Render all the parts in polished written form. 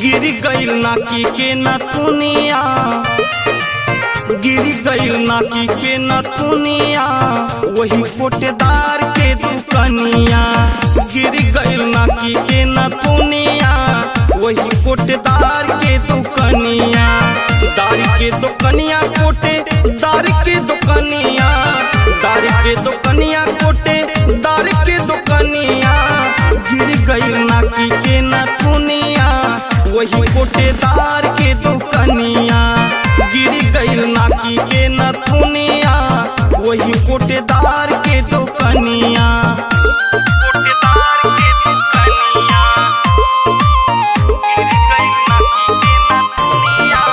गिर गइल नाकी के नथुनिया, गिर गइल नाकी के नथुनिया, वही कोटेदार के दुकनिया। गिर गइल नाकी के नथुनिया, वही कोटेदार के दुकनिया। दार के दुकनिया कोटे दार के दुकनिया, दार के दुकनिया कोटे दार के दुकनिया। गिर गइल नाकी के नथुनिया, वही कोटेदार के दुकनिया। गिर गइल नाकी के नथुनिया, वही कोटेदार के दुकनिया। कोटेदार के दुकनिया, गिर गइल नाकी के नथुनिया।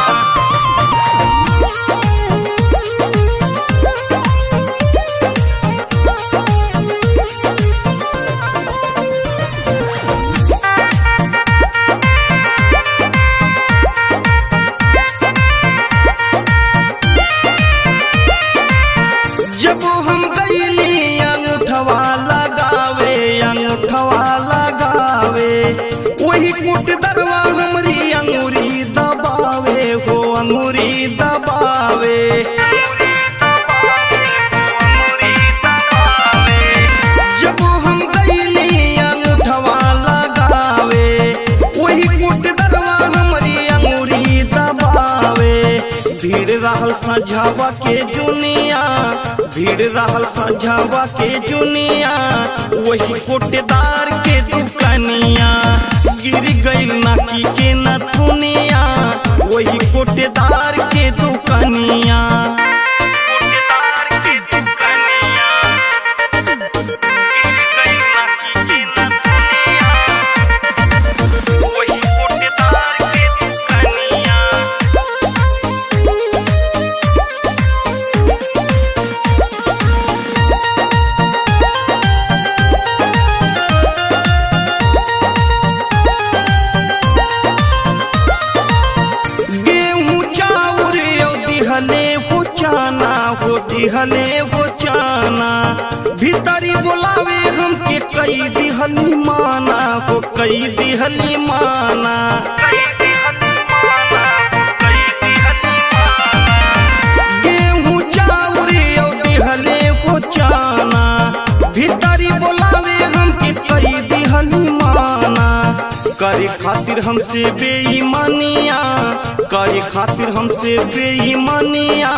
जब हम गईली अंगूठवा लगावे, अंगूठवा लगावे, वही कुट दरवा हमरी अंगूरी दबावे हो, अंगूरी दबावे। जब हम गईली अंगूठवा लगावे, वही कुट दरवा हमरी अंगूरी दबावे। भीड़ रहल सझावा के दुनिया, भीड़ रहल सझावा के दुनिया, वही कोटेदार के दुकनिया। गिर गइल नाकी के नथुनिया, वही कोटेदार के दुकनिया। कोटेदार के दुकनिया, गिर गइल नाकी के नथुनिया, वही कोटेदार के दुकनिया। गेहूं चाउर यो दिहले हो चाना, हो दिहले हो चाना। भीतरी बोलावे हमके कई दिहली माना, हो कई दिहली माना। गेहूं चाउर यो दिहले हो चाना, भीतरी बोलावे हमके कई दिहली माना। करे खातिर हमसे बेईमानिया, करे खातिर हमसे बेईमानिया।